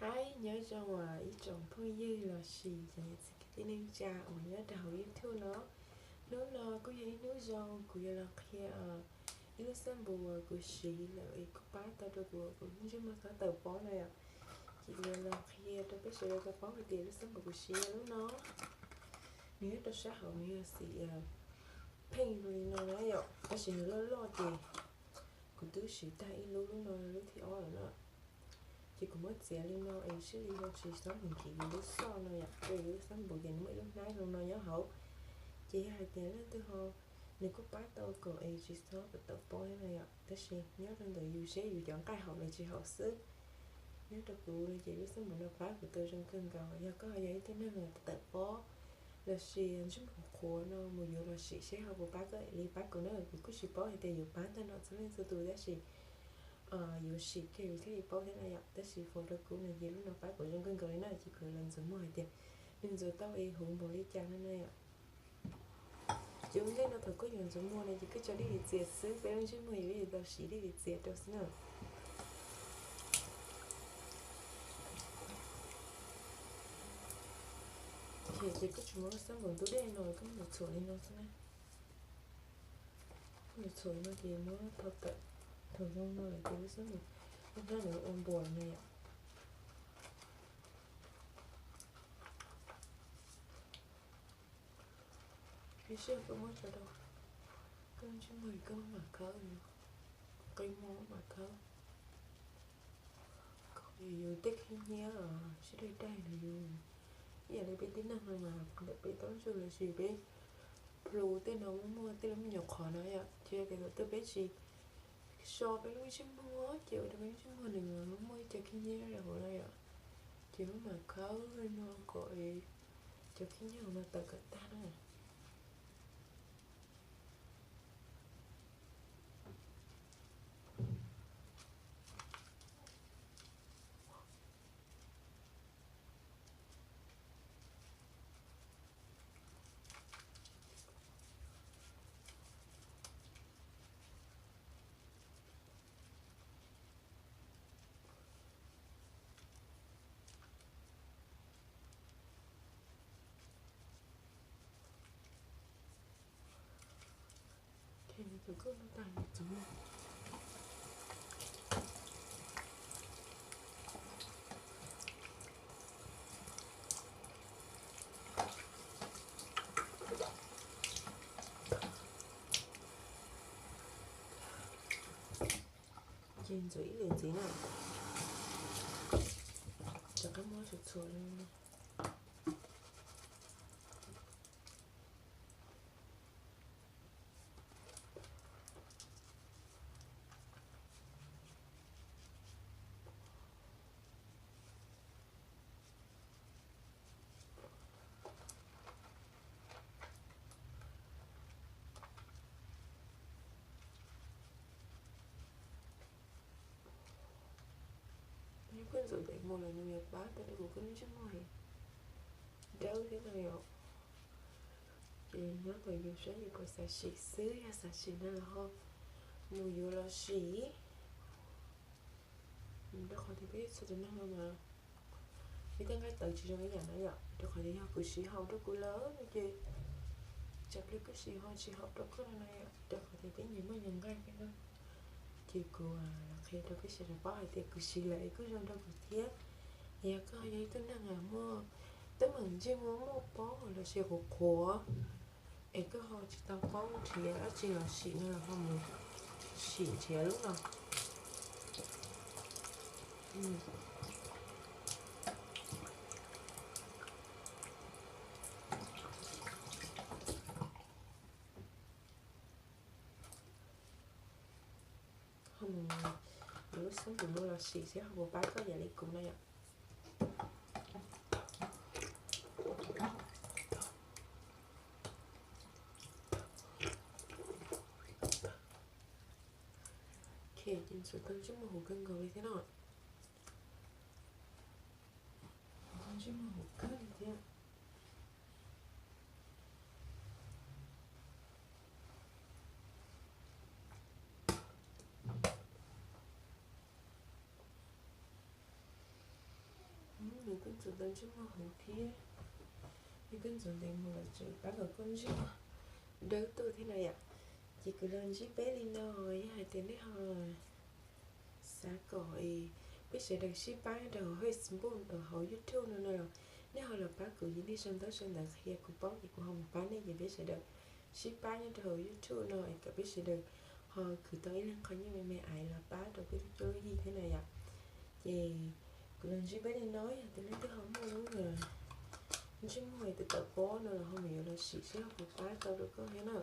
Hi, nyob zoo ib tsoom phooj ywg los sis cov niam txiv kwv tij neej tsa uas nyob rau hauv YouTube no. Hnub no kuj yog ib hnub zoo, kuv yuav los qhia ib lub xab npum uas kuv siv lawm es kuj pab tau rau kuv, kuv lub ntsej muag txhob tawm pob na yom. Ces kuv yuav los qhia rau peb sawv daws tau paub hais tias lub xab npum kuv siv yog lub no. Nws nyob rau sab hauv nws yog xim pheej li no na yom, tab sis nws loj loj ces kuv twb siv tag ib lub, lub no lub thib ob lawm na. Ces kuv muab txiav li no es sib li no tsis txhob mus nkim yus lub xoj no yom, rau yus lub xab npum ces nws muaj ib lub hnab zoo no nyob hauv. Ces yog hais tias leej twg ho, nws kuj pab tau kom es tsis txhob tawm pob thiab na yom, tab sis nyob rau ntawm yus seb yus cov nqaij haum los tsis haum xwb. Nyob rau kuv no ces lub xab npum no pab kuv tau zoo kawg nkaus. Yog koj ho yog ib tug neeg tawm pob los sis ntsej muag qhuav no mus yuav los sim seb ho puas pab koj li pab kuv na. Kuv kuj tsis paub hais tias yuav pab tag nrho txhua leej txhua tus tab sis yuav sim kiag yus thiaj li paub thiab na yom. Tab sis foom rau kuv no ces lub no pab kuv zoo kawg nkaus li na, ces kuv los ntxuav muag hais tias nws ntxuav tau es huv npaum li cas no na yom. Ces ua ntej no thaum koj yuav ntxuav muag no ces koj tso lij lim txias xwb, peb lub ntsej muag yuav tau siv lij lim txias rau xwb na. Ces koj tsuas muab xab npum ntub dej no koj muab txhuam li no xwb na. Koj muab txhuam li no ces muab thau tawm, thaum zoo no lawm ces lub xab npum, lub hnab nws ua npuas na yom. Peb sij koj muab tso rau koj lub ntsej muag koj mam khawb, qi muag mam khawb. Yus tej khib nyiab sib daig daig no yus, ib yam li peb tib neeg no mas ntawm peb taub ntswg los sis peb plhu tej no muaj muaj tej lub me nyuam qhov no yom, ces yog tias thaum twg peb tsis so peb lub ntsej muag ces ua rau peb lub ntsej muag nws muaj ib co khib nyiab rau hauv no yom. Ces muab mam khawb li no kom cov khib nyiab hauv no tawm kom tag na. Ces nws txawm koj no tag nws txawm no. Ces ntxuav ib lwm ntxiv na. Rov qab muab txhuam txhuam li no. Yog koj ntxuav ntev mus lawm nws yuav pab tau rau kuv koj lub ntsej muag dawb thiab no yom. Ces nyob ntawm yus saib yus puas xav sim xwb, yog xav sim no los ho mus yuav los sim. Rau qhov tias peb txhua tus neeg no mas peb tej nqaij tawv tsis zoo ib yam na yom. Rau qhov tias yog kuv siv haum rau kuv lawm no ces tsam pliag koj siv ho tsis haum rau koj no na yom. Rau qhov tias peb nyias muaj nyias nqaij thiab na. Ces kuv los qhia rau peb sawv daws paub hais tias kuv siv lawm es kuj zoo rau kuv thiab. Yog koj yog ib tug neeg muaj teeb meem ntsej muag muaj pob los sis qhuav qhuav es koj ho tsis tau paub nrhiav dab tsi los sim no los ho mus sim nrhiav lub no. Ho mus yuav lub xab npum no los sim seb ho puas pab koj ib yam li kuv no yom. Ok, ces ntxuav tau ntsej muag huv kawg nkaus li thiab no. Ntsej muag huv kawg li thiab. Koj ntxuav tau ntsej muag huv thiab, yog koj ntxuav ntev mus lawm tseem pab kom koj ntsej muag dawb tuaj thiab no yom. Ces kuv los ntsib peb li no, yog hais tias nej ho xav kom peb sawv daws sib pab nyob rau hauv Facebook, hauv YouTube no no los nej ho los pab kuv, ces nej sau ntaub sau ntawv qhia kuv paub ces kuv ho mus pab nej, ces peb sawv daws sib pab nyob rau hauv YouTube no es kom peb sawv daws ho khwv tau ib leeg qhov nyiaj me me es los pab rau peb lub cuab lub yig thiab na yom. Ces kuv los ntsib peb li no, yog tias leej twg ho muaj lub ntsej muag tawm tawm pob no los ho mus yuav los sim seb ho puas pab tau rau koj thiab na.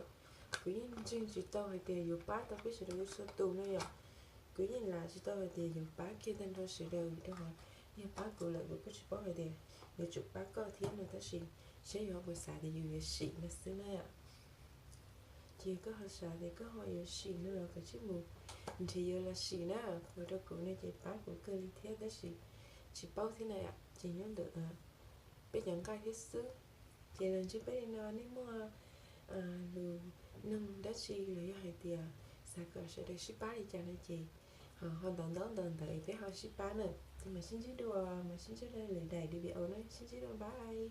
Kuv yeej ntseeg tsis tau hais tias yuav pab tau peb sawv daws txhua tus no yom. Kuv yeej lam tsis tau hais tias yuav pab kiag tag nrho sawv daws, rau qhov yog pab kuv lawm kuv kuj tsis paub hais tias yuav tsum pab koj thiab no, tab sis saib yus ho puas xav tias yus yuav sim no xwb na yom. Ces koj ho xav tias koj ho yuav sim no los kav tsij mus nrhiav yuav los sim na, ua rau kuv no ces pab kuv kawg li thiab, tab sis tsis paub thiab na yom. Ces nyob ntawm peb cov nqaij thiab xwb. Ces los ntsib peb li no, nej muaj lus nug dab tsi los yog hais tias xav kom sawv daws sib pab li cas no ces ho ntaus ntaub ntaus ntawv peb ho sib pab na. Ces mam sib ntsib dua, mam sib ntsib dua lwm daim video na, sib ntsib dua, bye.